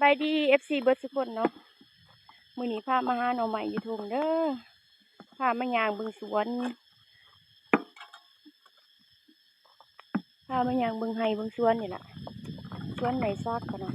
ບາຍດີ ເອັຟຊີ ເບິດສຸຄົນເນາະ, ມື້ນີ້ພາມາຫາໜໍ່ໄມ້ຢູ່ທົ່ງເດີ, ພາມາຍ່າງເບິ່ງສວນ ພາມາຍ່າງເບິ່ງໄຮ່ເບິ່ງສວນນີ້ລະ, ສວນໄມ້ສັກຫັ້ນນະ.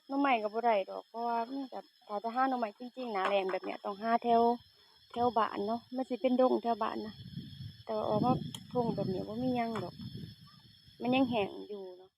ໜໍ່ໄມ້ກໍບໍ່ໄດ້ດອກ ເພາະວ່າມັນກໍ ຖ້າຈະຫາໜໍ່ໄມ້ຈິງໆ ໜ້າແລ້ງແບບເນີ້ຍ ຕ້ອງຫາແຖວ ແຖວບ້ານເນາະ, ມັນຊິເປັນດົງແຖວບ້ານນະ, ແຕ່ວ່າອອກມາທົ່ງແບບນີ້ບໍ່ມີຫຍັງດອກ, ມັນຍັງແຫ້ງຢູ່ເນາະ.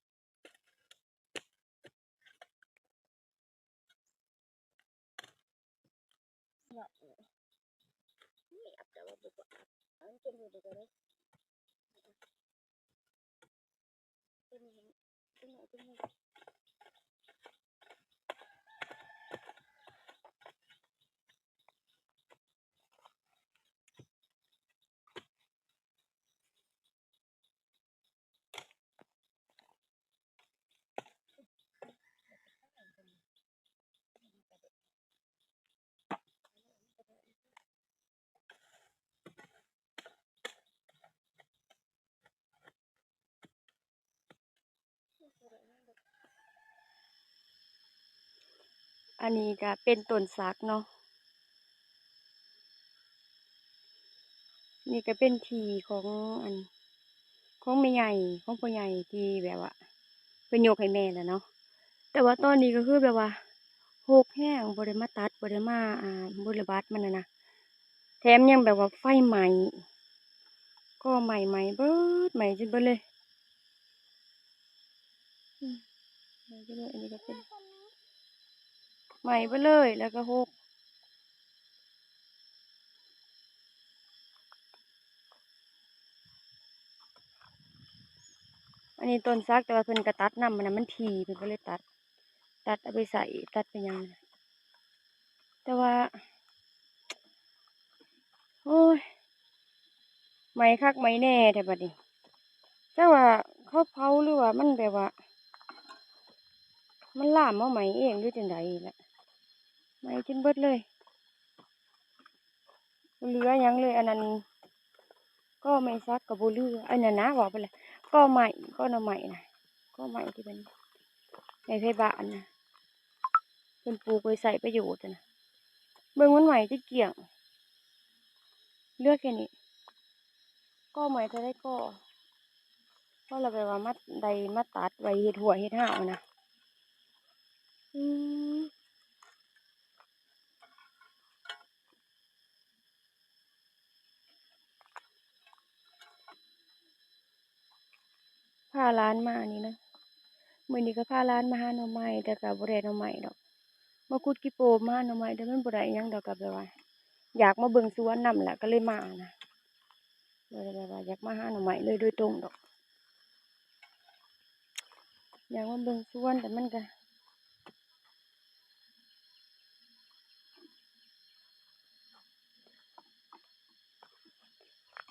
ອັນນີ້ກໍເປັນຕົ້ນສັກເນາະ, ນີ້ກໍເປັນທີ່ຂອງ ອັນ ຂອງແມ່ໃຫຍ່ ຂອງພໍ່ໃຫຍ່ ທີ່ແບບວ່າເພິ່ນຍົກໃຫ້ແມ່ນະເນາະ, ແຕ່ວ່າຕອນນີ້ກໍຄືແບບວ່າຮົກແຮງ ບໍ່ໄດ້ມາຕັດ ບໍ່ໄດ້ມາ ອ່າ ບົວລະບັດມັນນະນະ, ແຖມຍັງແບບວ່າໄຟໄໝ້ ກໍໄໝ້ ໄໝ້ເບິດ ໄໝ້ຈົນເບິດເລີຍ. ອືມ ໄໝ້ເບິດເລີຍ ອັນນີ້ກໍເປັນ ໄໝ້ເບິດເລີຍ ແລ້ວກໍຫົກ. ອັນນີ້ຕົ້ນສັກ ແຕ່ວ່າເພິ່ນກໍຕັດນຳ ມັນນະ ມັນຖີ່ ເພິ່ນກໍເລີຍຕັດ ຕັດເອົາໄປໃສ່ ຕັດໄປຫຍັງ. ແຕ່ວ່າ ໂອ້ຍ ໄໝ້ຄັກໄໝ້ແນ່ແທ້ບັດນີ້, ຈັກວ່າເຂົາເຜົາ ຫຼືວ່າມັນແບບວ່າ ມັນລາມມາໄໝ້ເອງ ຫຼືຈັ່ງໃດນີ້ແຫຼະ, ໄໝ້ຈົນເບິດເລີຍ ບໍ່ເຫຼືອຫຍັງເລີຍ. ອັນນັ້ນ ກໍໄມ້ສັກກໍບໍ່ເຫຼືອ ອັນນັ້ນນະ ເວົ້າໄປແລ້ວ ກໍໄມ້ ກໍໜໍ່ໄມ້ນະ ກໍໄມ້ທີ່ເພິ່ນໃຫ້ໄທບ້ານນະ ເພິ່ນປູກໄວ້ໃຊ້ປະໂຫຍດນະ, ເບິ່ງມັນໄໝ້ຈົນກ້ຽງ ເຫຼືອແຄ່ນີ້. ກໍໄມ້ເທົ່າໃດກໍ ພໍລະແບບວ່າມາໄດ້ມາຕັດໄວ້ເຮັດຮົ້ວເຮັດຮາວນະ. ອືມ. ພາຫຼານມານີ້ນະ, ມື້ນີ້ກໍພາຫຼານມາຫາໜໍ່ໄມ້ ແຕ່ກໍບໍ່ໄດ້ໜໍ່ໄມ້ດອກ, ມາຂຸດຂີ້ໂປມ ມາຫາໜໍ່ໄມ້ ແຕ່ມັນບໍ່ໄດ້ຫຍັງດອກ, ກໍແບບວ່າຢາກມາເບິ່ງສວນນຳລະ ກໍເລີຍມານະ, ບໍ່ໄດ້ແບບວ່າຢາກມາຫາໜໍ່ໄມ້ເລີຍໂດຍຕົງດອກ. ຢາກມາເບິ່ງສວນ ແຕ່ມັນກະ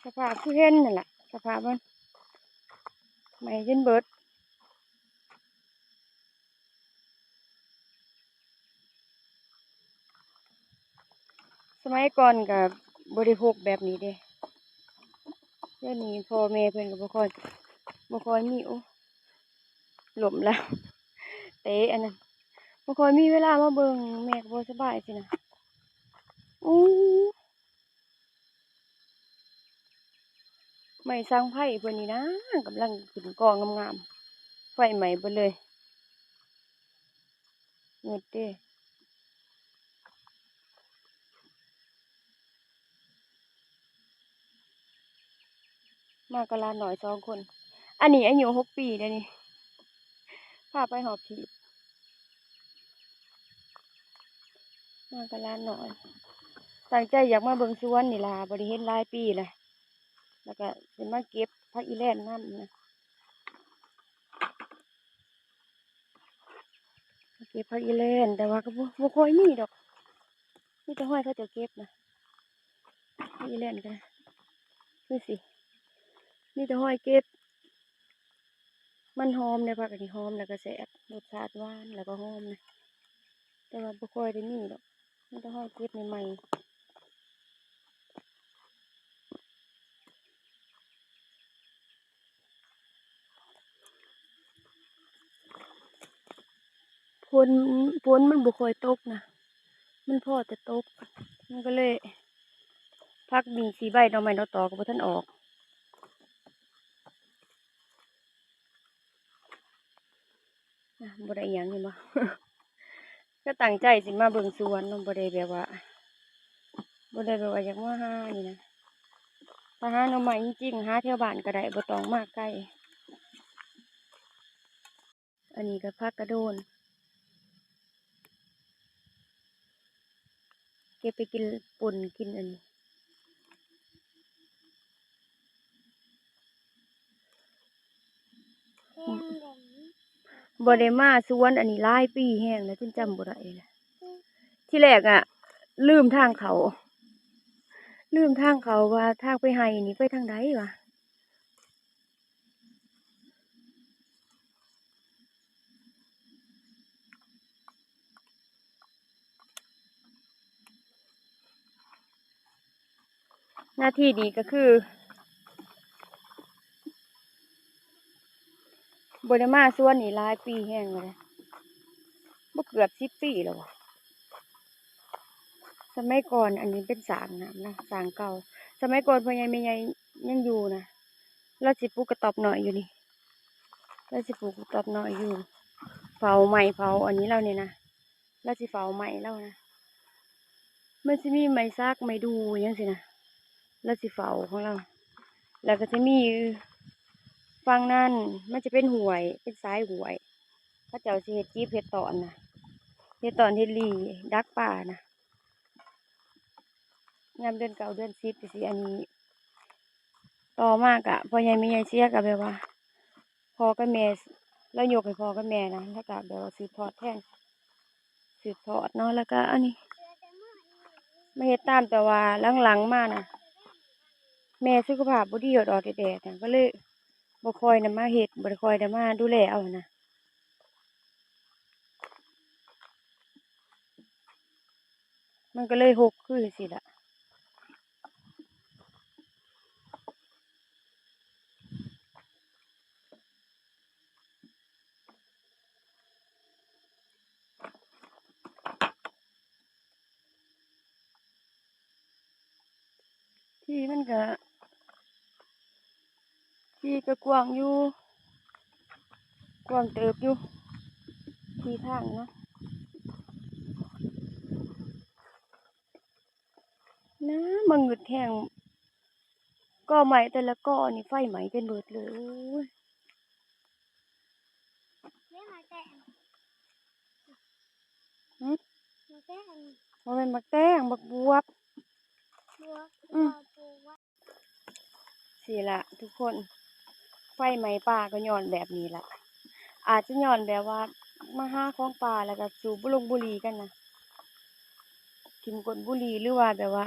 ສະພາບຄືເຫັນນັ້ນລະ ສະພາບມັນໄໝ້ຈົນເບິດ. ສະໄໝກ່ອນກະບໍ່ໄດ້ຮົກແບບນີ້ເດ້, ດຽວນີ້ພໍ່ແມ່ເພິ່ນກໍບໍ່ຄ່ອຍ ບໍ່ຄ່ອຍມີ ໂອ້ ລົ້ມລະ ເຕະອັນນັ້ນ ບໍ່ຄ່ອຍມີເວລາມາເບິ່ງ, ແມ່ກໍບໍ່ສະບາຍຊີ້ນະ. ໂອ້ ໄມ້ສັງໄພເພິ່ນນີ້ນາ ກຳລັງຂຶ້ນກອງງາມໆ ໄຟໄໝ້ເບິດເລີຍ ໝົດເດ້. ມາກັບຫຼານນ້ອຍສອງຄົນ, ອັນນີ້ອາຍຸຫົກປີເດ້ນີ້ ພາໄປຮອບທີ່ ມາກັບຫຼານນ້ອຍ. ຕັ້ງໃຈຢາກມາເບິ່ງສວນນີ້ລະ ບໍ່ໄດ້ເຫັນຫຼາຍປີລະ, ແລ້ວກະຊິມາເກັບຜັກອີແລນນຳນະ. ເກັບຜັກອີແລນ ແຕ່ວ່າກໍບໍ່ ບໍ່ຄ່ອຍມີດອກ, ມີແຕ່ຮອຍເຂົາເຈົ້າເກັບນະ. ຜັກອີແລນກໍຄືຊິມີແຕ່ຮອຍເກັບ, ມັນຫອມເດ້, ຜັກອັນນີ້ຫອມ ແລ້ວກໍແຊບ, ລົດຊາດຫວານ ແລ້ວກໍຫອມນະ, ແຕ່ວ່າບໍ່ຄ່ອຍໄດ້ມີດອກ, ມີແຕ່ຮອຍເກັບໃໝ່ໆ. ຝົນ ຝົນມັນບໍ່ຄ່ອຍຕົກນະ ມັນພໍແຕ່ຕົກ ມັນກໍເລີຍ ຜັກມີ່ສີ່ໃບ ໜໍ່ໄມ້ໜໍ່ຕໍກໍບໍ່ທັນອອກ ນະ ບໍ່ໄດ້ອີ່ຫຍັງເຫັນບໍ່? ກໍຕັ້ງໃຈຊິມາເບິ່ງສວນເນາະ ບໍ່ໄດ້ແບບວ່າ ບໍ່ໄດ້ແບບວ່າຢາກມາຫານີ້ນະ ຖ້າຫາໜໍ່ໄມ້ຈິງໆ ຫາແຖວບ້ານກໍໄດ້ ບໍ່ຕ້ອງມາໄກ. ອັນນີ້ກໍຜັກກະໂດນ ເກັບໄປກິນ ປົ່ນກິນອັນນີ້ ບໍ່ໄດ້ມາສວນອັນນີ້ຫຼາຍປີແຮງແລ້ວ ຈົນຈຳບໍ່ໄດ້ແລ້ວ ທີແລກອະລືມທາງເຂົ້າ ລືມທາງເຂົ້າວ່າທາງໄປໄຮ່ນີ້ໄປທາງໃດຫວາ. ໜ້າທີ່ນີ້ກໍຄື ບໍ່ໄດ້ມາສວນນີ້ຫຼາຍປີແຮງແລ້ວເດ້ ບໍ່ ເກືອບສິບປີແລ້ວຫວາ. ສະໄໝກ່ອນ ອັນນີ້ເປັນສາງນ້ຳນະ ສາງເກົ່າ ສະໄໝກ່ອນພໍ່ໃຫຍ່ແມ່ໃຫຍ່ຍັງຢູ່ນະ ລາວຊິປູກກະຕ໊ອບນ້ອຍຢູ່ນີ້ ລາວຊິປູກກະຕ໊ອບນ້ອຍຢູ່ ເຜົາໄມ້ເຜົາອັນນີ້ລາວນີ້ນະ ລາວຊິເຝົ້າໄມ້ລາວນະ ມັນຊິມີໄມ້ສັກໄມ້ດູ່ຫຍັງຊີ້ນະ ລາວຊິເຝົ້າຂອງລາວ ແລ້ວກໍຈະມີຝັ່ງນັ້ນ ມັນຈະເປັນຫ້ວຍ ເປັນສາຍຫ້ວຍ ເຂົາເຈົ້າຊິເຮັດຈິບເຮັດຕອນນະ ເຮັດຕອນເຮັດລີ້ ດັກປານະ. ຍາມເດືອນເກົ້າເດືອນສິບຈັ່ງຊີ້ ອັນນີ້ ຕໍ່ມາກະພໍ່ໃຫຍ່ແມ່ໃຫຍ່ເສຍ ກະແບບວ່າພໍ່ກັບແມ່ ລາວຍົກໃຫ້ພໍ່ກັບແມ່ນະ ແລ້ວກະແບບວ່າສືບທອດແທນ ສືບທອດເນາະ ແລ້ວກະອັນນີ້ ມາເຮັດຕາມ ແຕ່ວ່າຫຼັງໆມານະ ແມ່ສຸຂະພາບບໍ່ດີ ອອດໆແອດໆນະ ກໍເລີຍບໍ່ຄ່ອຍໄດ້ມາເຮັດ ບໍ່ໄດ້ຄ່ອຍໄດ້ມາດູແລເອົາຫັ້ນນະ. ມັນກໍເລີຍຮົກຄືຈັ່ງຊີ້ລະ ທີ່ມັນກະ ທີ່ກະກວ້າງຢູ່ ກວ້າງເຕີບຢູ່ ທີ່ທາງເນາະ ນາ ມາງຶດແຮງ ກໍໄມ້ແຕ່ລະກໍນີ້ໄຟໄໝ້ຈົນເບິດເລີຍ ໂອ້ຍ. ຫຶ? ໝາກແຕງ ບໍ່ແມ່ນໝາກແຕງ ໝາກບວບ ບວບ ອືມ ບວບ ຊີ້ລະທຸກຄົນ ໄຟໄໝ້ປ່າກໍຍ້ອນແບບນີ້ລະ ອາດຈະຍ້ອນແບບວ່າມາຫາຂອງປ່າ ແລ້ວກໍສູບບຸລົງບຸຫຼີກັນນະ ຖິ້ມກົ້ນບຸຫຼີ ຫຼືວ່າແບບວ່າ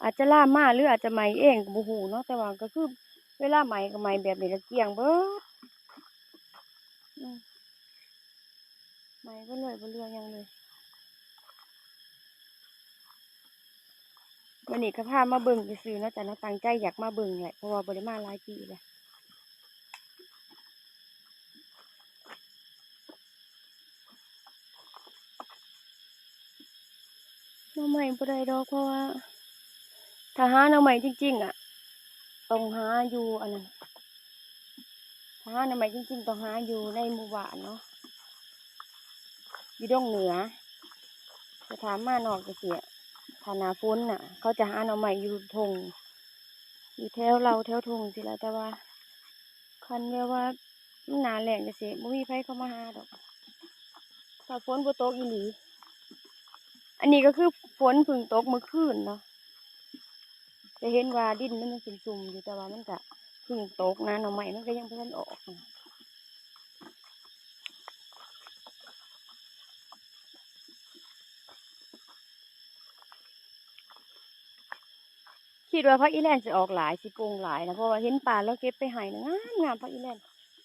ອາດຈະລາມມາ ຫຼືອາດຈະໄໝ້ເອງກໍບໍ່ຮູ້ເນາະ ແຕ່ວ່າກໍຄືເວລາໄໝ້ກໍໄໝ້ແບບນີ້ລະ ກ້ຽງເບິດ ອືມ ໄໝ້ເບິດເລີຍ ບໍ່ເຫຼືອຫຍັງເລີຍ. ມື້ນີ້ກໍພາມາເບິ່ງຊື່ໆເນາະ ຈະເນາະ ຕັ້ງໃຈຢາກມາເບິ່ງແຫຼະ ເພາະວ່າບໍ່ໄດ້ມາຫຼາຍປີແລ້ວ. ໜໍ່ໄມ້ບໍ່ໄດ້ດອກ ເພາະວ່າຖ້າຫາໜໍ່ໄມ້ຈິງໆອະ ຕ້ອງຫາຢູ່ອັນນັ້ນ ຖ້າຫາໜໍ່ໄມ້ຈິງໆຕ້ອງຫາຢູ່ໃນໝູ່ບ້ານເນາະ ຢູ່ດົງເໜືອ ແຕ່ຖ້າມານອກຈັ່ງຊີ້ ຖ້າໜ້າຝົນນະ ເຂົາຈະຫາໜໍ່ໄມ້ຢູ່ທົ່ງ ຢູ່ແຖວເລົາແຖວທົ່ງຊີ້ລະ ແຕ່ວ່າ ຄັນແບບວ່າມັນໜ້າແລ້ງຈັ່ງຊີ້ ບໍ່ມີໃຜເຂົ້າມາຫາດອກ ຖ້າຝົນບໍ່ຕົກອີ່ຫຼີ. ອັນນີ້ກໍຄືຝົນເພິ່ງຕົກມື້ຄືນເນາະ ຈະເຫັນວ່າດິນມັນຍັງຊຸ່ມໆຢູ່ ແຕ່ວ່າມັນກະເພິ່ງຕົກນະ ໜໍ່ໄມ້ມັນກໍຍັງບໍ່ທັນອອກ. ຄິດວ່າຜັກອີ່ແລນຊິອອກຫຼາຍ ຊິປົ່ງຫຼາຍນະ ເພາະວ່າເຫັນປ້າລາວເກັບໄປໄຮ່ນະ ງາມໆ ຜັກອີ່ແລນ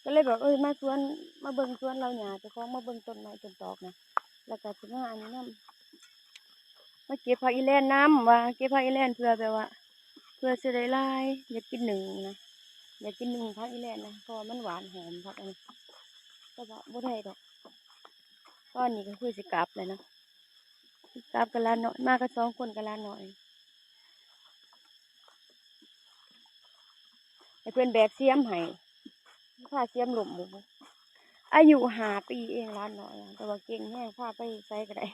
ກໍເລີຍແບບ ເອີ ມາສວນ ມາເບິ່ງສວນລາວຫຍ້າ ເຈົ້າຂອງມາເບິ່ງຕົ້ນໄມ້ຕົ້ນຕອກນະ ແລ້ວກໍຊິມາອັນນີ້ນຳ ມາເກັບຜັກອີ່ແລນນຳ ວ່າເກັບຜັກອີ່ແລນເພື່ອແບບວ່າ ເພື່ອຊິໄດ້ຫຼາຍ ຢາກກິນໜຶ້ງນະ ຢາກກິນໜຶ້ງຜັກອີ່ແລນນະ ເພາະວ່າມັນຫວານຫອມ ຜັກອັນນີ້ ແຕ່ວ່າບໍ່ໄດ້ດອກ. ຕອນນີ້ກໍຄືຊິກັບແລ້ວເນາະ ຊິກັບກັບຫຼານນ້ອຍ ມາກັນສອງຄົນກັບຫຼານນ້ອຍ ໃຫ້ເພິ່ນແບກສຽມໃຫ້ ພາສຽມລົ້ມໝູ່ ອາຍຸຫ້າປີເອງຫຼານນ້ອຍ ແຕ່ວ່າເກັ່ງແຮງ ພາໄປໃສກໍໄດ້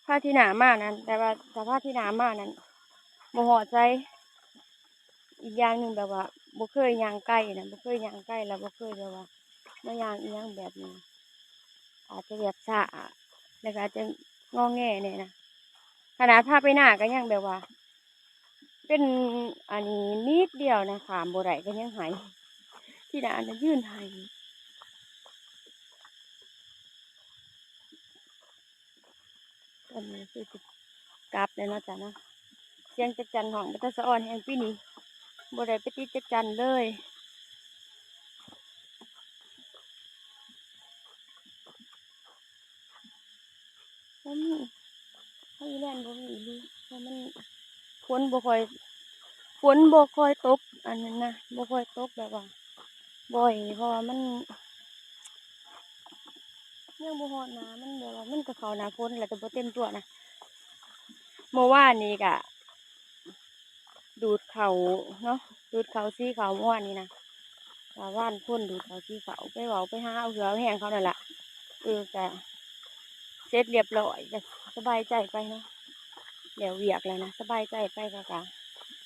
ພາທີ່ໜ້າມານັ້ນ ແຕ່ວ່າຖ້າພາທີ່ໜ້າມານັ້ນ ບໍ່ຮອດໃສ ອີກຢ່າງໜຶ່ງແບບວ່າບໍ່ເຄີຍຍ່າງໄກນະ ບໍ່ເຄີຍຍ່າງໄກ ແລ້ວບໍ່ເຄີຍແບບວ່າມາຍ່າງອີ່ຫຍັງແບບນີ້ ອາດຈະແບບຊ້າ ແລ້ວກໍອາດຈະງອແງແດ່ນະ ຂະໜາດພາໄປນາກໍຍັງແບບວ່າ ເປັນອັນນີ້ນິດດຽວນະ ຂ້າມບໍ່ໄດ້ກໍຍັງໄຫ້ ທີ່ໜ້ານະຢືນໄຫ້. ຕອນນີ້ຄືຊິກັບແລ້ວເນາະຈ້ະເນາະ ສຽງຈັກຈັ່ນຮ້ອງເປັນຕາສະອອນແຮງ ປີນີ້ບໍ່ໄດ້ໄປຕິດຈັກຈັ່ນເລີຍ ບໍ່ມີ ພາກອີແລນບໍ່ມີອີ່ຫຼີ ເພາະມັນ ຝົນບໍ່ຄ່ອຍ ຝົນບໍ່ຄ່ອຍຕົກ ອັນນັ້ນນະ ບໍ່ຄ່ອຍຕົກແບບວ່າ ບໍ່ ເພາະວ່າມັນຍັງບໍ່ຮອດໜ້າ ມັນແບບວ່າມັນກໍເຂົ້າໜ້າຝົນແລ້ວ ແຕ່ບໍ່ເຕັມຕົວນະ. ເມື່ອວານນີ້ກະດູດເຂົ້າເນາະ ດູດເຂົ້າສີເຂົ້າເມື່ອວານນີ້ນະ ວ່າວານຄົນດູດເຂົ້າສີເຂົ້າ ໄປເວົ້າໄປຫາເອົາເຫື່ອເອົາແຮງເຂົານັ້ນລະ ເອີ ກະເສັດລຽບຮ້ອຍ ກະສະບາຍໃຈໄປເນາະ. ແລ້ວວຽກແລ້ວນະ ສະບາຍໃຈໄປ ເຂົາກະ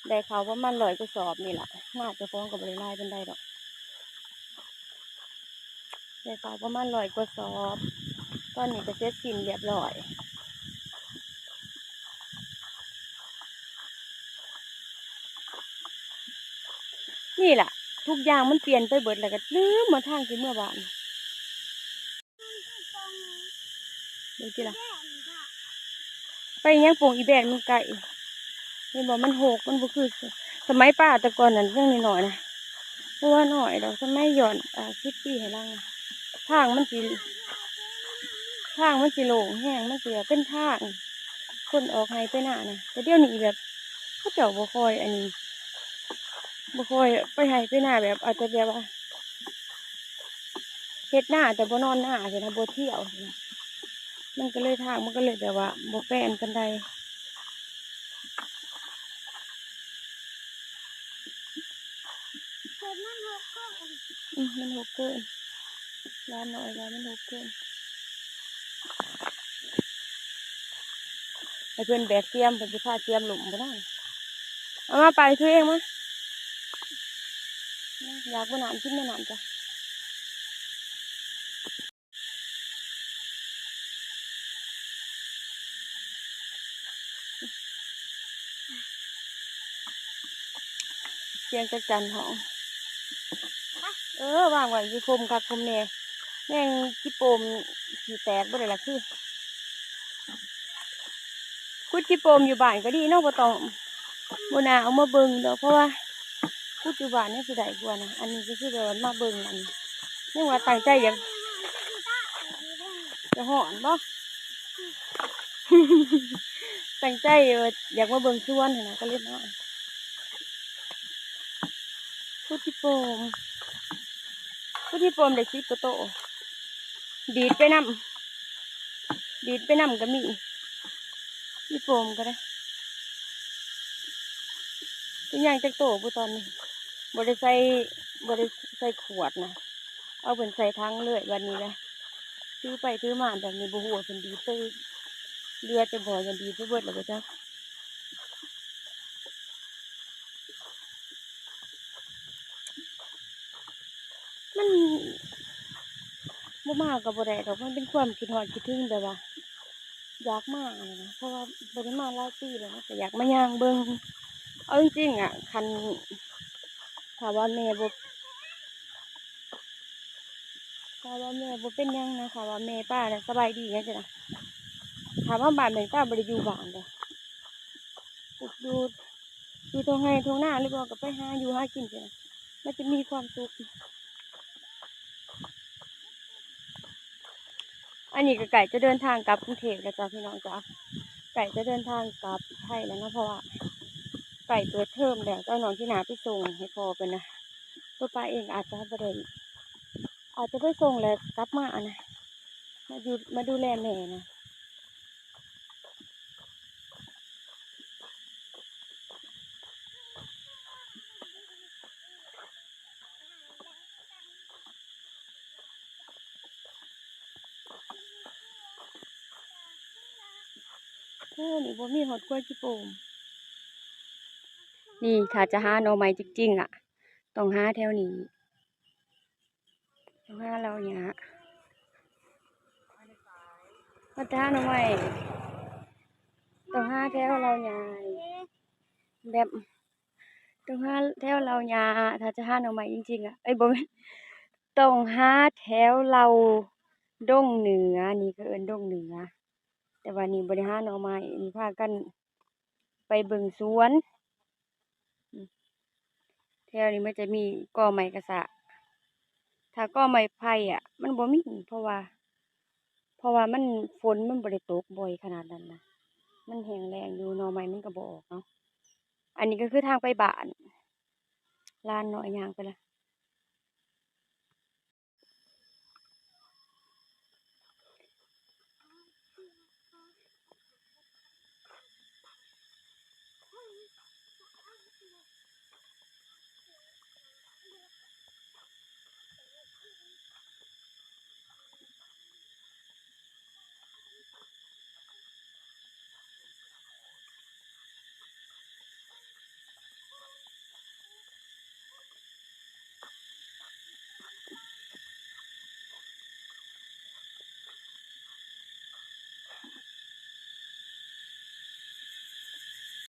ໄດ້ເຂົ້າປະມານຮ້ອຍກວ່າສອບນີ້ລະ ນາເຈົ້າຂອງກໍບໍ່ໄດ້ຫຼາຍປານໃດດອກ ໄດ້ເຂົ້າປະມານຮ້ອຍກວ່າສອບ ຕອນນີ້ກໍເສັດສິ້ນລຽບຮ້ອຍ. ນີ້ລະ ທຸກຢ່າງມັນປ່ຽນໄປເບິດ ແລ້ວກໍລືມວ່າທາງຊິເມືອບ້ານ. ເບິ່ງຕິລະ ໄປຫຍັງໂປ່ງອີແບນ ມັນໄກ ເຫັນບໍ່ ມັນຮົກ ມັນບໍ່ຄືສະໄໝປ້າແຕ່ກ່ອນນັ້ນ ຍັງນ້ອຍໆນະ ບໍ່ວ່ານ້ອຍດອກ ສະໄໝຍ້ອນ ອາ ສິບປີໃຫ້ຫຼັງ ທາງມັນຊິ ທາງມັນຊິໂລ່ງແຮງ ມັນຊິເປັນທາງຄົນອອກໄຮ່ໄປນານະ ແຕ່ດຽວນີ້ແບບ ເຂົາເຈົ້າບໍ່ຄ່ອຍອັນນີ້ ບໍ່ຄ່ອຍໄປໄຮ່ໄປນາ ແບບອາດຈະແບບວ່າ ເຮັດນາແຕ່ບໍ່ນອນນາຊີ້ນະ ບໍ່ທ່ຽວຊີ້ນະ ມັນກໍເລີຍ ທາງມັນກໍເລີຍແບບວ່າບໍ່ແປນປານໃດ. ອືມ ມັນຮົກເກີນ ຫຼານນ້ອຍວ່າມັນຮົກເກີນ ໃຫ້ເພິ່ນແບກສຽມ ເພິ່ນຊິພາສຽມລົ້ມບໍ່ນະ. ເອົາມາ ໄປຖືເອງມາ ຢາກບໍ່ນ້ຳ ກິນແມ່ນ້ຳຈ້ະ. ສຽງຈັກຈັ່ນຮ້ອງ ເອີ ວາງໄວ້ຢູ່ຄົມຄັກຄົມແນ່ ແມ່ງຂີ້ໂປມຂີ້ແຕກບໍ່ໄດ້ລະຄື ຂຸດຂີ້ໂປມຢູ່ບ້ານກໍດີເນາະ ບໍ່ຕ້ອງ ບໍ່ໜ້າເອົາມາເບິ່ງດອກ ເພາະວ່າຂຸດຢູ່ບ້ານຍັງຊິໄດ້ກວ່ານະ. ອັນນີ້ກໍຄືແບບວ່າມາເບິ່ງ ອັນນີ້ຍັງວ່າຕັ້ງໃຈຢາກ ຈະຮ້ອນບໍ່? ຕັ້ງໃຈວ່າຢາກມາເບິ່ງສວນຫັ້ນນະ ກໍເລີຍມາ. ຂຸດຂີ້ໂປມ ຂຸດຂີ້ໂປມໄດ້ສິບກວ່າໂຕ ດີດໄປນຳ ດີດໄປນຳກໍມີ ຂີ້ໂປມກໍໄດ້. ເປັນຫຍັງຈັກໂຕບໍ່ຕອນນີ້ ບໍ່ໄດ້ໃສ່ ບໍ່ໄດ້ໃສ່ຂວດນະ ເອົາເພິ່ນໃສ່ຖັງເລີຍ ບັດນີ້ນະ ຖືໄປຖືມາແບບນີ້ ບໍ່ຮູ້ວ່າເພິ່ນດີດໄປເຫຼືອຈັກບໍ່ ຍັງດີດໄປເບິດແລ້ວບໍ່ຈັກ. ມັນບໍ່ມາກໍບໍ່ໄດ້ດອກ ມັນເປັນຄວາມຄິດຮອດຄິດເຖິງ ແບບວ່າຢາກມາຫັ້ນນະ ເພາະວ່າບໍ່ໄດ້ມາຫຼາຍປີແລ້ວເນາະ ກໍຢາກມາຍ່າງເບິ່ງ. ເອົາຈິງໆອະ ຄັນ ຖ້າວ່າແມ່ບໍ່ ຖ້າວ່າແມ່ບໍ່ເປັນຫຍັງນະ ຖ້າວ່າແມ່ປ້ານະສະບາຍດີຫຍັງຊີ້ນະ ຖ້າມາບ້ານແມ່ນປ້າບໍ່ໄດ້ຢູ່ບ້ານເດ້ ຢູ່ ຢູ່ທົ່ງໄຮ່ທົ່ງນາ ຫຼືບໍ່ກໍໄປຫາຢູ່ຫາກິນຊີ້ນະ ມັນຈະມີຄວາມສຸກ. ອັນນີ້ກໍໃກ້ຈະເດີນທາງກັບກຸງເທບແລ້ວຈ້າ ພີ່ນ້ອງຈ້າ ໃກ້ຈະເດີນທາງກັບໄທແລ້ວເນາະ ເພາະວ່າໃກ້ເປີດເທີມແລ້ວ ເຈົ້າ ນ້ອງທີ່ໜ້າໄປສົ່ງໃຫ້ພໍ່ເພິ່ນນະ ໂຕປ້າເອງອາດຈະບໍ່ໄດ້ ອາດຈະໄປສົ່ງແລ້ວກັບມານະ ມາຢູ່ ມາດູແລແມ່ນະ. ເອີ ນີ້ບໍ່ມີຮອດຄວາຍຂີ້ໂປ່ງ. ນີ້ຖ້າຈະຫາໜໍ່ໄມ້ຈິງໆ ອະ ຕ້ອງຫາແຖວນີ້. ຕ້ອງຫາເຫຼົ່າຫຍ້າ ມາຫາໜໍ່ໄມ້ ຕ້ອງຫາແຖວເຫຼົ່າຫຍ້ານີ້ ແບບ ຕ້ອງຫາແຖວເຫຼົ່າຫຍ້າ ຖ້າຈະຫາໜໍ່ໄມ້ຈິງໆ ອະ ເອີຍ ບໍ່ແມ່ນ ຕ້ອງຫາແຖວເຫຼົ່າດົງເໜືອ ນີ້ເຂົາເອີ້ນດົງເໜືອ. ແຕ່ວ່ານີ້ບໍ່ໄດ້ຫາໜໍ່ໄມ້ ນີ້ພາກັນໄປເບິ່ງສວນ. ແຖວນີ້ມັນຈະມີກໍໄມ້ກະຊະ ຖ້າກໍໄມ້ໄຜ່ອະ ມັນບໍ່ມີ ເພາະວ່າ ເພາະວ່າມັນ ຝົນມັນບໍ່ໄດ້ຕົກບ່ອຍຂະໜາດນັ້ນນະ ມັນແຫ້ງແລ້ງຢູ່ ໜໍ່ໄມ້ມັນກໍບໍ່ອອກເນາະ. ອັນນີ້ກໍຄືທາງໄປບ້ານ ຫຼານນ້ອຍຍ່າງໄປລະ. ເ